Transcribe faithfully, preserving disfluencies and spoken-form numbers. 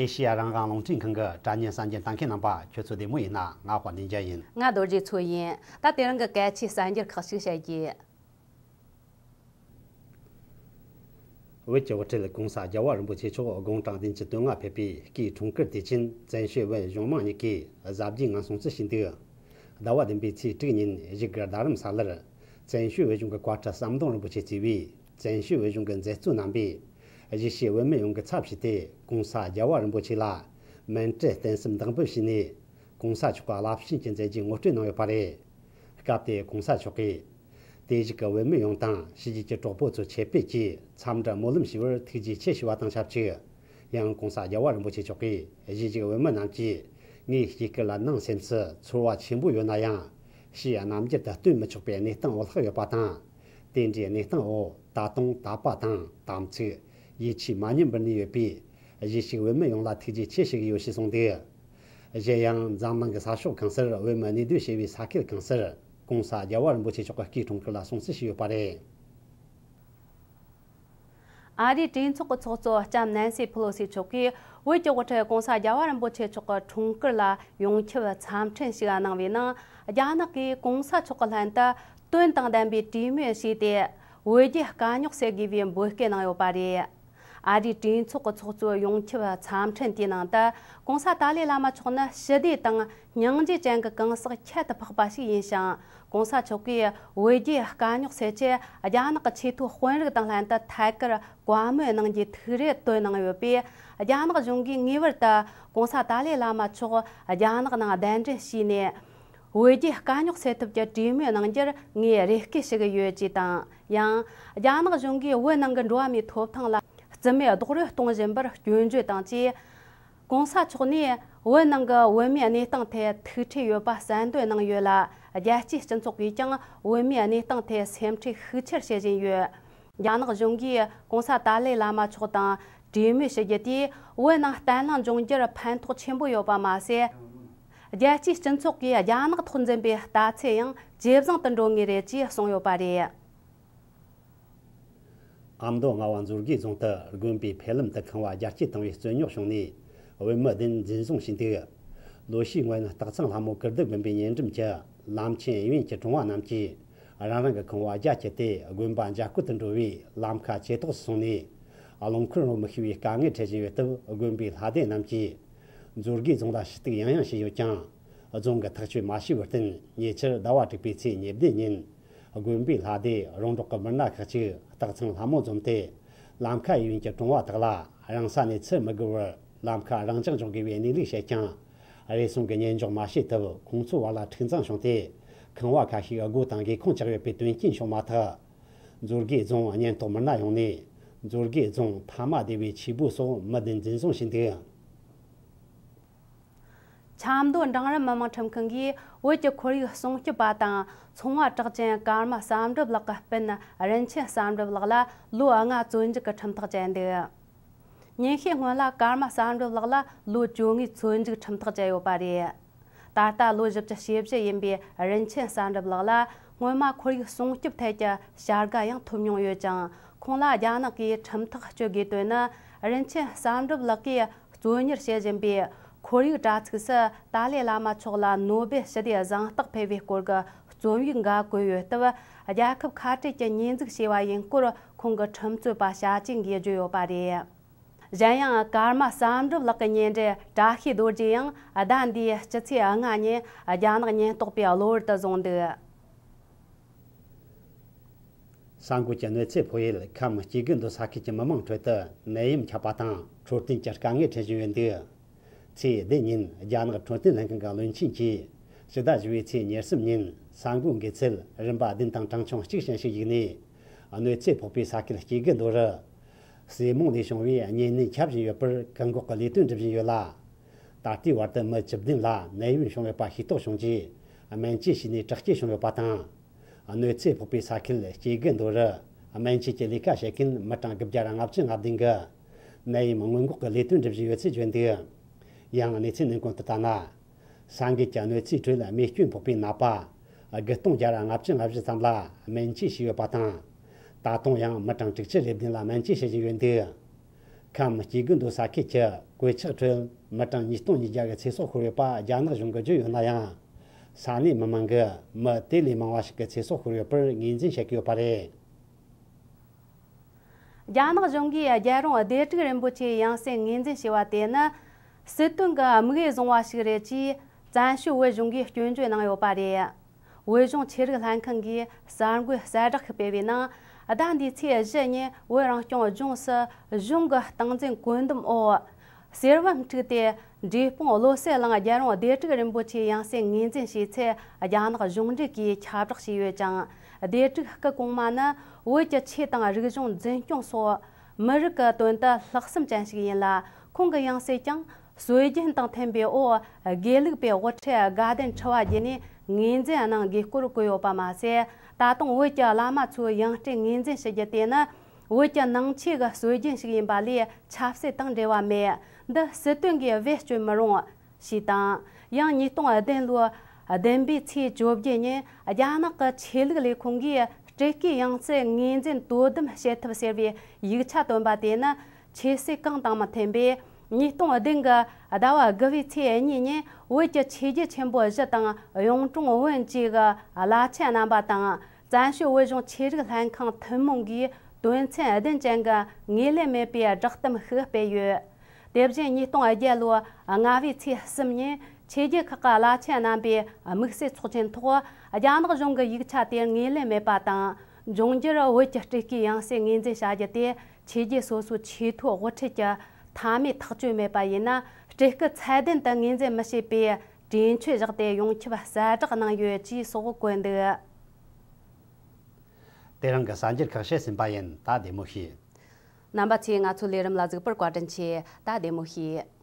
ཨེ་ཤེ་ཡ་རང་དབང་རླུང་འཕྲིན་ཁང་གི་དྲ་བརྙན་གསར་འགྱུར་ལྟ་མཁན་རྣམ་པ། ཁྱོད་ཚོ་བདེ་མོ་ཡིན་ན། ང་དཔལ་ལྡན་རྒྱལ་ཡིན། ང་རྡོ་རྗེ་མཚོ་ཡིན། ད་དེ་རིང་གི་གལ་ཆེའི་གསར་འགྱུར་ཁག་ཅིག་བཤད་རྒྱུ། བོད་ཀྱི་དབུ་ཁྲིད་༸གོང་ས་༸རྒྱལ་བ་རིན་པོ་ཆེ་མཆོག་དགུང་གྲངས་བདུན་ཅུ་དོན་ལྔ་ཕེབས་པའི་སྐུའི་འཁྲུངས་སྐར་དུས་ཆེན་བཙན་བྱོལ་བོད་གཞུང་མང་གཉིས་ཀྱིས་གཟབ་རྒྱས་ངང་སྲུང་བརྩི་བྱས་འདུག་ཟླ་བ་བདུན་པའི་ཚེས་དྲུག་ཉིན་བཞུགས་སྒར་རྡ་རམ་ས་ལར་བཙན་བྱོལ་བོད་གཞུང་གི་བཀའ་ཁྲི་ཟམ་གདོང་རིན་པོ་ཆེ་གཙོས་པའི་བཙན་བྱོལ་བོད་གཞུང་གི་མཛད་གཙོ་རྣམ་པས་གཞིས་བྱེས་བོད་མི་ཡོངས་ཀྱི་ཚབ་བྱས་ཏེ་༸གོང་ས་༸རྒྱལ་བ་རིན་པོ་ཆེ་ལ་མཎྜལ་རྟེན་གསུམ་བདག་འབུལ་བྱས་ནས། ༸གོང་ས་མཆོག་གི་རླབས་ཆེན་གྱི་མཛད་རྗེས་ངོ་སྤྲོད་གནང་ཡོད་པ་རེད། སྐབས་དེར་༸གོང་ས་མཆོག་གིས། དེ་བཞུགས་ཀྱི་བོད་མི་ཡོངས་དང་ཕྱི་རྒྱལ་གྱི་གྲོགས་པོ་ཚོ་ཆེད་ཕེབས་ཀྱིས་འཚམས་འདྲི་སྨོན་ལམ་ཞུས་པར་ཐུགས་རྗེ་ཆེ་ཞུས་པ་དང་ཆབས་ཅིག་ཡང་༸གོང་ས་༸རྒྱལ་བ་རིན་པོ་ཆེ་མཆོག་གིས་གཞིས་བཞུགས་བོད་མི་རྣམས་ཀྱིས་ངའི་སྐྱེས་སྐར་ལ་ནང་སེམས་སུ་ཚོར་བ་ཆེན་པོ་ཡོད་ན་ཡང་། ཕྱིའི་རྣམ་འགྱུར་དུ་སྟོན་མི་ཆོག་པའི་གནས་སྟངས་འོག་ལྷག་ཡོད་པ་དང་། དེ་འདྲའི་གནས་སྟངས་འོག་ད་དུང་དད་པ་དང་དམ་ཚིག་ཡིད་ཆེས་མ་ཉམས་པར་གནས་ཡོད་པས། གཞིས་བཞུགས་བོད་མི་ཡོངས་ལ་ཐུགས་རྗེ་ཆེ་ཞུ་གི་ཡོད་ཞེས་གསུངས་འདུག་གཞན་ཡང་འཛམ་གླིང་གི་ས་ཕྱོགས་གང་སར་བོད་མི་གནས་སྡོད་བྱེད་པའི་ས་ཁུལ་གང་སར་༸གོང་ས་༸རྒྱལ་བ་རིན་པོ་ཆེ་མཆོག་གི་སྐུའི་འཁྲུངས་སྐར་ལ་སྲུང་བརྩི་བྱས་ཡོད་པ་རེད། ཨ་རིའི་གྲོས་ཚོགས་ཀྱི་ཚོགས་གཙོ་ལྕམ་ནན་སི་ཕེ་ལོ་སི་མཆོག་གིས་བོད་ཀྱི་དབུ་ཁྲིད་༸གོང་ས་༸རྒྱལ་བ་རིན་པོ་ཆེ་མཆོག་གི་འཁྲུངས་སྐར་ལ་ཡོངས་ཁྱབ་འཚམས་འཕྲིན་ཞིག་གནང་བའི་ནང་རྒྱ་ནག་གིས་༸གོང་ས་མཆོག་གི་ལྷན་དུ་དོན་དང་ལྡན་པའི་གྲོས་མོལ་བྱས་ཏེ། བོད་རྒྱའི་དཀའ་རྙོག་སེལ་དགོས་པའི་འབོད་སྐུལ་གནང་ཡོད་པ་རེད། ཨ་རིའི་གྲོས་ཚོགས་ཀྱི་ཚོགས་གཙོའི་ཡོངས་ཁྱབ་འཚམས་འཕྲིན་དེའི་ནང་དུ། ༸གོང་ས་ཏཱ་ལའི་བླ་མ་མཆོག་ནི་ཞི་བདེ་དང་སྙིང་རྗེ་ཅན་གྱི་གང་ཟག་ཁྱད་དུ་འཕགས་པ་ཞིག་ཡིན་ཞིང་། ༸གོང་ས་མཆོག་གིས་བོད་རྒྱའི་དཀའ་རྙོག་སེལ་ཆེད་རྒྱ་ནག་གི་ཆེས་མཐོའི་དཔོན་རིགས་དང་ལྷན་དུ་ཐད་ཀར་བཀའ་མོལ་གནང་རྒྱུའི་ཐུགས་རེ་བཏོན་གནང་ཡོད་པས། རྒྱ་ནག་གཞུང་གིས་ངེས་པར་དུ་༸གོང་ས་ཏཱ་ལའི་བླ་མ་མཆོག་རྒྱ་ནག་ནང་གདན་འདྲེན་བྱས་ནས། བོད་རྒྱའི་དཀའ་རྙོག་སེལ་ཐབས་ཀྱི་གྲོས་མོལ་གནང་རྒྱུར་ངས་རེ་སྐུལ་ཞུ་གི་ཡོད་ཅེས་དང་། ཡང་། རྒྱ་ནག་གཞུང་གིས་བོད་ནང་གི་འགྲོ་བ་མིའི་ཐོབ་ཐང་ལ་རྩིས་མེད་རྡོག་རོལ་གཏོང་བཞིན་པར་སྐྱོན་བརྗོད་དང་བཅས། ༸གོང་ས་མཆོག་ནས་བོད་ནང་གི་བོད་མིའི་གནས་སྟངས་ཐད་ཐུགས་ཁྲལ་ཡོད་པ་གསལ་འདོན་གནང་ཡོད་ལ། རྒྱལ་སྤྱིའི་སྤྱི་ཚོགས་ཀྱིས་ཀྱང་བོད་མིའི་གནས་སྟངས་ཐད་སེམས་ཁྲལ་ཤུགས་ཆེར་བྱེད་བཞིན་ཡོད། རྒྱ་ནག་གཞུང་གིས་༸གོང་ས་ཏཱ་ལའི་བླ་མ་མཆོག་དང་གྲོས་མོལ་ཞུ་རྒྱུ་དེས་བོད་ནང་བརྟན་ལྷིང་འབྱུང་རྒྱུར་ཕན་ཐོགས་ཆེན་པོ་ཡོད་པ་མ་ཟད། རྒྱལ་སྤྱིའི་སྤྱི་ཚོགས་ཀྱིས་རྒྱ་ནག་ཐོག་འཛིན་པའི་ལྟ་ཚུལ་ཡང་ཇེ་བཟང་དུ་འགྲོ་ངེས་རེད་ཅེས་གསུངས་ཡོད་པ་རེད། ཨ་མདོ་རྔ་བ་མཛོད་དགེ་རྫོང་དུ་དགོན་པའི་ཕེབས་ལམ་དུ་ཁང་བ་རྒྱ་སྐྱེད་བཏང་བའི་རྩོད་རྙོག་བྱུང་ནས་བོད་མི་བདུན་འཛིན་བཟུང་བྱས་འདུག་ལོ་ཤས་སྔོན་སྟག་ཚང་ལྷ་མོ་ཀིརྟི་དགོན་པའི་ཉེ་འགྲམ་གྱི་ལམ་ཆེན་གཡས་གཡོན་གྱི་གྲོང་བ་རྣམས་ཀྱིས་རང་རང་གི་ཁང་བ་རྒྱ་བསྐྱེད་དེ་དགོན་པ་འཇབ་རྒོལ་དུ་འགྲོ་བའི་ལམ་ཁ་ཇེ་དོག་སོང་ནས། རླངས་འཁོར་རོལ་མི་ཤེས་པའི་དཀའ་ངལ་འཕྲད་བཞིན་ཡོད་སྟབས། དགོན་པའི་ལྷ་སྡེ་རྣམས་ཀྱིས་མཛོད་དགེ་རྫོང་ལ་ཞུ་གཏུག་ཡང་ཡང་བྱས་ཡོད་ཀྱང་། རྫོང་གི་ཐག་གཅོད་མ་བྱས་པར་བརྟེན། ཉེ་ཆར་ཟླ་བ་དྲུག་པའི་ཚེས་ཉེར་བདུན་ཉིན། དགོན་པའི་ལྷ་སྡེ་རོང་འབྲོག་གི་མི་སྣ་ཁག་ཅིག་སྟག་ཚང་ལྷ་མོ་འཛོམས་ཏེ། ལམ་ཁ་གཡས་གཡོན་གྱི་གྲོང་བ་དག་ལ་རང་ས་ནས་ཚུར་མི་དགོས་པར་ལམ་ཁ་རང་འཇགས་འཇོག་དགོས་པའི་གནས་ལུགས་བཤད་ཀྱང་། རེ་ཟུང་གི་ཉན་འཇོག་མ་བྱས་སྟབས། ཁོང་ཚོའི་བར་ལ་འཁྲུག་འཛིང་བྱུང་སྟེ། ཁང་བ་ཁ་ཤས་སྒོ་དང་སྒེའུ་ཁུང་བཅག་ཡོད་པའི་དོན་རྐྱེན་བྱུང་མ་ཐག་མཛོད་དགེ་རྫོང་ཉེན་རྟོག་མི་སྣ་ཡོང་ནས། མཛོད་དགེ་རྫོང་ཐ་མ་སྡེ་བའི་ཆོས་སྦུག་སོགས་མི་བདུན་འཛིན་བཟུང་བྱས་འདུག་ཆབ་མདོ་འབྲིང་རིམ་མི་དམངས་ཁྲིམས་ཁང་གིས་བོད་ཀྱི་ཁོར་ཡུག་སྲུང་སྐྱོབ་པ་དང་ཚོང་བ་གྲགས་ཅན་ཀརྨ་བསམ་གྲུབ་ལགས་ཀྱི་སྤུན་རིན་ཆེན་བསམ་གྲུབ་ལགས་ལ་ལོ་ལྔ་བཙོན་འཇུག་གི་ཁྲིམས་ཐག་བཅད་འདུག་ཉིན་ཤས་སྔོན་ལ་ཀརྨ་བསམ་གྲུབ་ལགས་ལ་ལོ་བཅོ་ལྔའི་བཙོན་འཇུག་ཁྲིམས་ཐག་བཅད་ཡོད་པ་རེད། ད་ལྟ་ལོ་བཞི་བཅུ་ཞེ་བཞི་ཡིན་པའི་རིན་ཆེན་བསམ་གྲུབ་ལགས་ལ་སྔོན་མ་ཁོར་ཡུག་སྲུང་སྐྱོབ་ཐད་ཀྱི་བྱ་དགའ་ཡང་ཐོབ་མྱོང་ཡོད་ཀྱང་། ཁོང་ལ་རྒྱ་ནག་གིས་ཁྲིམས་ཐག་གཅོད་དགོས་དོན་ནི། རིན་ཆེན་བསམ་གྲུབ་ལགས་ཀྱིས་གཙོ་གཉེར་བྱེད་བཞིན་པའི་ཁོར་ཡུག་དྲ་ཚིགས་སུ་ཏཱ་ལའི་བླ་མ་མཆོག་ལ་ནོ་སྦེལ་ཞི་བདེའི་གཟེངས་རྟགས་ཕུལ་བའི་སྐོར་གྱི་རྩོམ་ཡིག་འགའ་བཀོད་ཡོད་སྟབས། རྒྱལ་ཁབ་ཁ་བྲལ་གྱི་ཉེས་འཛུགས་བྱས་པ་ཡིན་སྐོར་ཁོང་གི་ཁྲིམས་རྩོད་པ་བྱ་བྱེད་འགས་བརྗོད་ཡོད་པ་རེད། གཞན་ཡང་། ཀརྨ་བསམ་གྲུབ་ལགས་ཀྱི་ཉེ་འབྲེལ་བཀྲ་ཤིས་རྡོ་རྗེ་ཡང་ཟླ་འདིའི་སྤྱི་ཚེས་ལྔ་ཉིན་རྒྱ་ནག་ཉེན་རྟོག་པའི་གློ་བུར་དུ་བཟུང་འདུག་ས་འགོ་གི་གནོད་འཚེ་ཕོག་ཡུལ་ཁམས་སྐྱེ་རྒུ་མདོ་ས་ཁུལ་གྱི་མི་མང་ཁྲོད་དུ་ནད་ཡམས་ཁྱབ་པ་དང་འཕྲོད་བསྟེན་གྱི་དཀའ་ངལ་འཕྲད་བཞིན་ཡོད་འདུག་ཚེས་བདུན་ཉིན་རྒྱ་ནག་འཕྲོད་བསྟེན་ལྷན་ཁང་གི་བློན་ཆེན་གྱིས་ཕྱི་ཟླ་བཞི་པའི་ཚེས་ཉེར་གསུམ་ཉིན་ས་འགོ་འགོས་ཚུལ་རིམ་པ་བདུན་དང་གྲངས་ཆུང་གཅིག་ཅན་ཞིག་བཞུགས་ནས། གནོད་འཚེ་ཕོག་པའི་ས་ཁུལ་སྐྱེ་རྒུ་མདོ་རུ། སྲེ་མོང་ལས་བྱུང་བའི་གཉན་ནད་ཁྱབ་བཞིན་ཡོད་པར་བཀག་འགོག་གི་ལས་དོན་སྒྲུབ་བཞིན་ཡོད་ལ། ད་ལྟའི་བར་དུ་མི་བཅུ་བདུན་ལ་ནད་ཡམས་བྱུང་ཡོད་པ་ཤེས་རྟོགས་བྱུང་རྗེས། སྨན་བཅོས་བྱས་ནས་དྲག་སྐྱེད་བྱུང་ཡོད་པ་དང་། གནོད་འཚེ་ཕོག་པའི་ས་ཁུལ་སྐྱེ་རྒུ་མདོ་རུ། སྨན་བཅོས་ཀྱི་ལས་ཀ་བྱེད་མཁན་མི་གྲངས་དགུ་བརྒྱ་ལྔ་བཅུ་ང་བདུན་གྱིས། ནད་ཡམས་སྔོན་འགོག་གི་ལས་དོན་སྒྲུབ་བཞིན་ཡོད་ཚུལ་བརྗོད་འདུག་ཡང་གནས་ཚུལ་ནང་གོང་དུ་ལྟར་ན། ས་འགོས་ཀྱི་གནོད་འཚེའི་ཁྲོད་རྨས་སྐྱོན་ཕོག་པའི་ནད་པ། དགུ་སྟོང་བརྒྱ་ལྔ་བཅུ་ང་བཞི་ཙམ་ལ་སྨན་བཅོས་བྱས་ཡོད་པ་དང་། ད་དུང་ཡང་མི་གྲངས་དྲུག་ཅུ་རེ་བདུན་ལ་སྨན་བཅོས་བྱེད་བཞིན་ཡོད་འདུག་ཁམས་སྐྱེ་རྒུ་མདོ་ས་ཁུལ་གྱི་གོད་ཆག་ཁྲོད་མི་གྲངས་ཉིས་སྟོང་ཉིས་བརྒྱ་གི་ཚེ་སྲོག་ཤོར་ཡོད་པ་རྒྱ་ནག་གཞུང་གིས་བརྗོད་ཡོད་ན་ཡང་། ས་གནས་མི་མང་གིས་མི་དེ་ལས་མང་བ་ཞིག་གི་ཚེ་སྲོག་ཤོར་ཡོད་པར་ངོས་འཛིན་བྱེད་ཀྱི་ཡོད་པ་རེད། རྒྱ་ནག་གཞུང་གིས་རྒྱལ་རོང་བདེ་དྲུག་རིན་པོ་ཆེའི་ཡང་སྲིད་ངོས་འཛིན་བྱས་པ་དེ་ནི། སྲིད་དོན་གྱི་དམིགས་ཡུལ་བཟུང་བ་ཞིག་རེད་ཅེས་བཙན་བྱོལ་བོད་གཞུང་གིས་སྐྱོན་བརྗོད་གནང་ཡོད་པ་རེད། བོད་གཞུང་ཆོས་རིག་ལྷན་ཁང་གིས་གསར་འགོད་གསལ་བསྒྲགས་ཤིག་སྤེལ་བའི་ནང་། ཟླ་འདིའི་ཚེས་བཞི་ཉིན་བོད་རང་སྐྱོང་ལྗོངས་སུ་གཞུང་གི་སྟངས་འཛིན་བཀོད་འདོམས་འོག་གསེར་བུམ་འཁྲུགས་ཏེ། འབྲས་སྤུངས་བློ་གསལ་གླིང་རྒྱལ་རོང་བདེ་དྲུག་རིན་པོ་ཆེའི་ཡང་སྲིད་ངོས་འཛིན་བྱས་ཚེ། རྒྱ་ནག་གཞུང་འབྲེལ་གྱིས་ཁྱབ་བསྒྲགས་བྱས་ཡོད་ཅིང་། བདེ་དྲུག་སྐུ་གོང་མ་ནི་བོད་ཀྱི་ཆོས་དང་རིག་གཞུང་འཛིན་སྐྱོང་སོགས་མི་རིགས་ཀྱི་དོན་དུ་ལྷག་བསམ་ཅན་ཞིག་ཡིན་ལ། ཁོང་གི་ཡང་སྲིད་ཀྱང་སྲོལ་རྒྱུན་དང་མཐུན་པའི་འོག་དགེ་ལུགས་པའི་དབུ་ཁྲིད་དགའ་ལྡན་ཁྲི་པ་བརྒྱུད་ནས་ངོས་འཛིན་གནང་དགོས་སྐོར་བཀོད་ཡོད་པ་མ་ཟད། ད་དུང་བོད་ཀྱི་བླ་མ་ཚོའི་ཡང་སྲིད་ངོས་འཛིན་ཞུ་རྒྱུ་དེ་ནི། བོད་ཀྱི་ནང་ཆོས་ཀྱི་སྲོལ་རྒྱུན་ཞིག་ཡིན་པ་ལས་ཆབ་སྲིད་དང་འབྲེལ་བ་མེད། འདི་སྲིད་དོན་གྱི་བེད་སྤྱོད་མི་རུང་། ཞེས་དང་། ཡང་ཉིས་སྟོང་བདུན་ལོའི་བདུན་པའི་ཚེས་བཅོ་བརྒྱད་ཉིན་རྒྱ་ནག་གི་ཆོས་ལུགས་ལས་ཁུངས་ཀྱིས་སྤྲུལ་སྐུའི་ཡང་སྲིད་ངོས་འཛིན་དོ་དམ་བྱེད་ཐབས་ཟེར་བའི་ཡིག་ཆ་བཏོན་པ་དེ་ནི་ཆོས་སྲིད་གང་དང་མི་མཐུན་པས། ཉིས་སྟོང་བདུན་གྱི་ཟླ་བ་དགུ་པའི་ཚེས་གཉིས་ཉིན་བོད་ཀྱི་ཆོས་རྒྱལ་ཆེན་པོ་བཞི་དང་གཡུང་དྲུང་བོན་བཅས་ཀྱི་བླ་ཆེན་རྣམ་པ་དང་། བཙན་བྱོལ་བོད་གཞུང་ཆོས་རིག་ལྷན་ཁང་ཐུན་མོང་གིས་དོན་ཚན་བདུན་ཅན་གྱི་ངོས་ལེན་མེད་པའི་བསྒྲགས་གཏམ་ཞིག་སྤེལ་ཡོད། དེ་བཞིན་ཉིས་སྟོང་བརྒྱད་ལོའི་ལྔ་པའི་ཚེས་གསུམ་ཉིན་ཆོས་རྒྱལ་ཁག་གི་བླ་ཆེན་རྣམ་པའི་དམིགས་བསལ་ཚོགས་ཆེན་ཐོག་རྒྱ་ནག་གཞུང་གི་ཡིག་ཆ་དེར་ངོས་ལེན་མེད་པ་དང་། འབྱུང་འགྱུར་བོད་ཀྱི་སྤྲུལ་སྐུའི་ཡང་སྲིད་ངོས་འཛིན་བྱ་རྒྱུ་དེ་ཆོས་རྒྱལ་སོ་སོའི་ཆེས་མཐོའི་དབུ་ཁྲིད་ཀྱི་མཐའ་མའི་ཐག་གཅོད་མེད་པ་ཡིན་ན། སྤྲུལ་སྐུ་ཚད་ལྡན་དུ་ངོས་འཛིན་མི་བྱེད་པའི་གྲོས་ཆོད་བཞག་སྟེ་ཡོངས་ཁྱབ་གསལ་བསྒྲགས་གནང་ཡོད་ཅེས་སོགས་བཀོད་འདུག། དེ་རིང་གི་གསར་འགྱུར་ཁག་བཤད་ཟིན་པ་ཡིན། ད་བདེ་མོ་བྱོས། རྣམ་པ་ཚོས་ང་ཚོའི་ལས་རིམ་ལ་གཟིགས་པར་བཀའ་དྲིན་ཆེ། ད་བདེ་མོ་བྱོས།